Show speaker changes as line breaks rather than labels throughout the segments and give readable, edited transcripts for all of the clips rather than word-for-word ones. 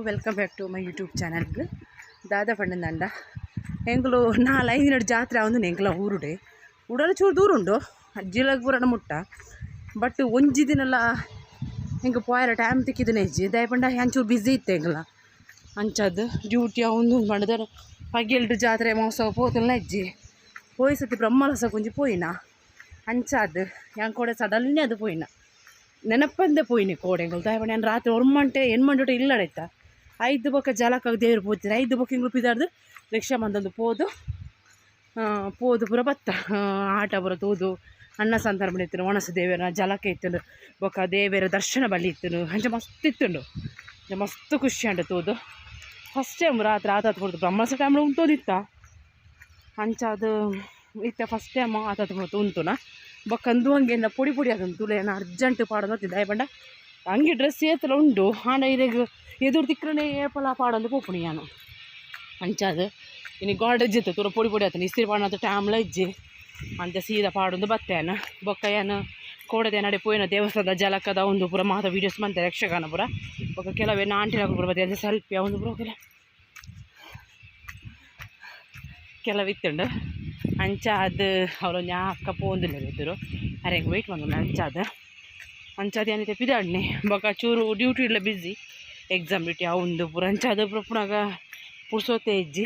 Welcome back to my YouTube ಚಾನಲ್ಗೆ. ದಾದ ಪಂಡಂದಂಡ ಎಂಕುಲು ನಾಲ್ ಐದು ದಿನ ಜಾತ್ರೆ ಆವೊಂದು ಎಂಕಲ ಊರುಡೆ ಉಡಲ ಚೂರು ದೂರ ಉಂಡು ಜಿಲಗ್ ಪೂರನ ಮುಟ್ಟ. ಬಟ್ ಒಂಜಿ ದಿನಲ ಎಂಕ್ ಪೋಯರ ಟೈಮ್ ತಿಕ್ಕಿದನೆ ಇಜ್ಜಿ. ದಾಯೆ ಪಂಡ ಅಂಚೂರು ಬ್ಯುಸಿ ಇತ್ತೆ ಎಂಕಲ ಅಂಚಾದ್ ಡ್ಯೂಟಿ ಅವುಂದು ಪಂಡ್ದ್ ಪಗೆಲ್ಡ್ ಜಾತ್ರೆ ಮಹೋತ್ಸವ ಪೋತುಲ್ನ ಇಜ್ಜಿ. ಪೋಯಿ ಸತಿ ಬ್ರಹ್ಮರಸಕ್ಕೆ ಒಂಜಿ ಪೋಯಿನ ಅಂಚಾದ್ ಯಾನ್ ಕೋಡೆ ಸಡನ್ಲಿ ಅದು ಪೋಯಿನ ನೆನಪಂದೆ ಪೋಯಿನಿ ಕೋಡೆ ಎಂಕುಲು. ದಾಯೆ ಪಂಡ ಯಾನ್ ರಾತ್ರಿ ಒರ್ಮಂಟೆ ಎಣ್ಮಂಟೆ ಇಲ್ಲಡೈತ ಐದು ಬೊಕ್ಕ ಜಲಕ ದೇವ್ರು ಪೋತಿರ ಐದು ಬೊಕ್ಕ ಎಂಕುಲು ಪಿದಾಡ್ದು ರಿಕ್ಷಾ ಮಂದೊಂದು ಪೋದು ಪೋದು ಪೂರ ಬತ್ತ. ಆಟ ಪೂರ ತೂದು ಅನ್ನ ಸಂತರ್ಪಣೆ ಇತ್ತು, ಒಣಸು ದೇವರ ಜಲಕ ಇತ್ತುಂಡು, ಬೊಕ್ಕ ದೇವರ ದರ್ಶನ ಬಲಿ ಇತ್ತುಂಡು, ಅಂಚ ಮಸ್ತ್ ಇತ್ತುಂಡು. ಅಂಚ ಮಸ್ತ್ ಖುಷಿ ಅಂಡ ತೂದು. ಫಸ್ಟ್ ಟೈಮ್ ರಾತ್ರಿ ಆತಾತ್ ಪೊರ್ತು ಬ್ರಹ್ಮಸ ಟೈಮ್ ಉಂತೋದಿತ್ತ ಅಂಚಾದ್ ಇತ್ತೆ ಫಸ್ಟ್ ಟೈಮ್ ಆತಾತ್ ಪೊರ್ತು ಉಂತುನ. ಬೊಕ್ಕ ಅಂದು ಹಂಗೆ ಪೊಡಿ ಪೊಡಿ ಆತುಂಡು ತುಲೆ ಅರ್ಜೆಂಟ್ ಪಾಡೊಂದು ದಾಯೆ ಪಂಡ ಅಂಗಿ ಡ್ರೆಸ್ ಏತಲ ಉಂಡು ಆಂಡ ಇರೆಗ್ ಎದುರು ತಿಕ್ಕನೆ ಏಪಲ ಪಾಡೊಂದು ಪೋಪುನಿ ಯಾನು. ಅಂಚಾದ್ ಇನಿ ಗಾಡ್ರೇಜ್ ಇತ್ತು ತೂರ ಪೊಡಿ ಪೊಡಿ ಆತುಂಡು ಇಸ್ತ್ರಿ ಪಾಡೋಂತ ಟೈಮ್ಲ ಇಜ್ಜಿ. ಅಂಚ ಸೀದಾ ಪಾಡೊಂದು ಬತ್ತೇನ. ಬೊಕ್ಕ ಯಾನ್ ಕೋಡೆದ ನಡೆ ಪೋಯಿನ ದೇವಸ್ಥಾನದ ಜಲಕದ ಒಂದು ಪೂರ ಮಾತ ವೀಡಿಯೋಸ್ ಮಂತೆ ಯಕ್ಷಗಾನ ಪೂರ. ಬೊಕ್ಕ ಕೆಲವೇ ಆಂಟಿನಕುಲು ಪೂರ ಬತ್ತೆ ಸೆಲ್ಫಿ ಒಂದು ಪೂರ ಕೆಲವು ಇತ್ತುಂಡು. ಅಂಚಾದ್ ಅವರೊಂಜಿ ಅಕ್ಕ ಪೋವೊಂದುಲ್ಲೆರ್ ಎದುರು ಅರೆಗ್ ವೆಯ್ಟ್ ಮಂತೊಂದು ಅಂಚಾದ್ ಅಂಚಾದ್ ಯಾನ್ ಇತ್ತೆ ಪಿದಾಡ್ನೆ. ಬೊಕ್ಕ ಚೂರು ಡ್ಯೂಟಿ ಇಡ್ಲ ಬ್ಯುಸಿ ಎಕ್ಸಾಮ್ ಡ್ಯೂಟಿ ಅವುಂದು ಪೂರ ಅಂಚಾದ್ ಪುನಗ ಪುರ್ಸೊತೆ ಇಜ್ಜಿ.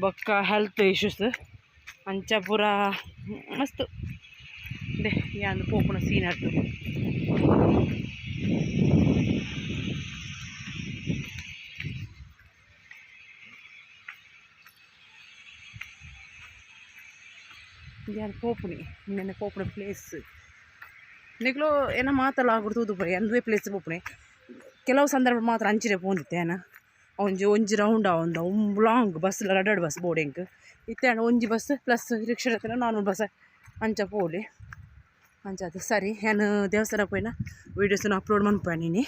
ಬೊಕ್ಕ ಹೆಲ್ತ್ ಇಶ್ಯೂಸ್ ಅಂಚ ಪೂರ ಮಸ್ತ್ ಡೆ ಯಾನ್ ಪೋಪುನ ಸೀನ್ ಅರ್ದು. ಯಾನ್ ಪೋಪುನಿ ನೆನ್ನೆ ಪೋಪುನ ಪ್ಲೇಸ್ ನಿಕ್ಲು ಏನ ಮಾತಲ್ಲ ಆಗುಡು ತೂದು ಪೋಯಿ ಅಂದುವೆ ಪ್ಲೇಸ್ ಪೋಪುನಿ. ಕೆಲವು ಸಂದರ್ಭ ಮಾತ್ರ ಅಂಚಿನೆ ಪೋಂದಿತ್ತೆ ಯಾನ ಒಂಜಿ ಒಂಜಿ ರೌಂಡ್ ಆವೊಂದು ಲಾಂಗ್ ಬಸ್ ರಡ್ಡ್ ಬಸ್ ಬೋಡು ಎಂಕ್. ಇತ್ತೆ ಆಂಡ ಒಂಜಿ ಬಸ್ ಪ್ಲಸ್ ರಿಕ್ಷಾ ಇತ್ತಂಡ ನಾರ್ಮಲ್ ಬಸ್ ಅಂಚ ಪೋಲಿ. ಅಂಚಾದ್ ಸರಿ ಯಾನ್ ದೇವಸ್ಥಾನ ಪೋಯಿನ ವೀಡಿಯೋಸ್ನ ಅಪ್ಲೋಡ್ ಮನ್ಪುವೆ ಇನಿ.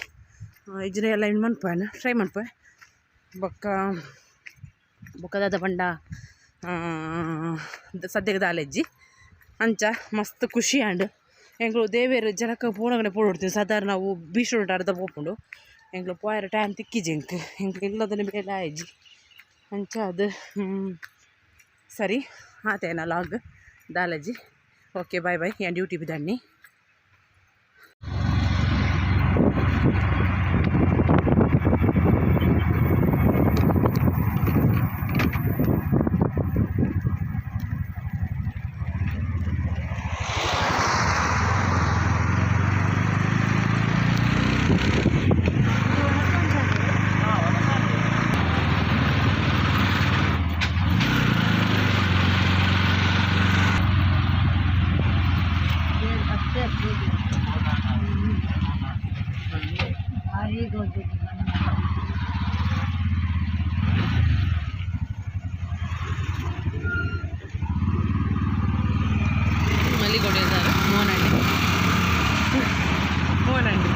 ಇಜ್ಜಿಂಡ ಎಲ್ಲ ಇನ್ ಮನ್ಪುವೆ ಟ್ರೈ ಮನ್ಪುವೆ. ಬೊಕ್ಕ ಬೊಕ್ಕ ದಾದ ಪಂಡ ಸದ್ಯಕ್ಕೆ ದಾಲ ಇಜ್ಜಿ. ಅಂಚ ಮಸ್ತ್ ಖುಷಿ ಆಂಡ್. ಎಂಕುಲು ದೇವೆರ್ ಜಲಕ ಪೋನಗನೆ ಪೋಡೊಡ್ತೀವಿ ಸಾಧಾರಣ ನಾವು ಬೀಚ್ ರೋಡ್ ಅರ್ಧ ಪೋಪುಂಡು. ಎಂಕುಲು ಪೋಯೆರೆ ಟೈಮ್ ತಿಕ್ಕಿಜಿ ಎಂಕ್ ಎಂಕ್ ಇಲ್ಲದನೆ ಬೇಲೆ ಆಯಿಜಿ. ಅಂಚಾದ್ ಸರಿ ಆತೇನ ಲಾಗ್ ದಾಲಜಿ. Okay bye bye. ಯಾನ್ ಡ್ಯೂಟಿ ಪಿದಾಡ್ನಿ. ಮಲ್ಲಿಗೊಡೆ ಮೋನಂಡಿ ಮೋನಂಡಿ.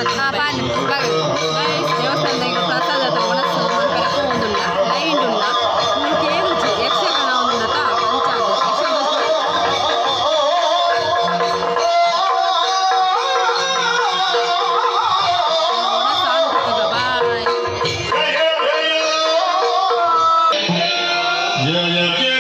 ಪಾನ್. ದೇವಸ್ಥಾನದ ಪ್ರಸಾದ ಒಣಸು ಮನ್ಪೆರೆ ಪೋವೊಂದುಲ್ಲ, ಲೈನ್ ಉಲ್ಲ. ಕೇನುಜಿ, ಯಕ್ಷಗಾನ ಉಂಡತ ಅಂಚಾದ್ ಯಕ್ಷಗಾನ. ಬಾಯ್.
ಜಯ.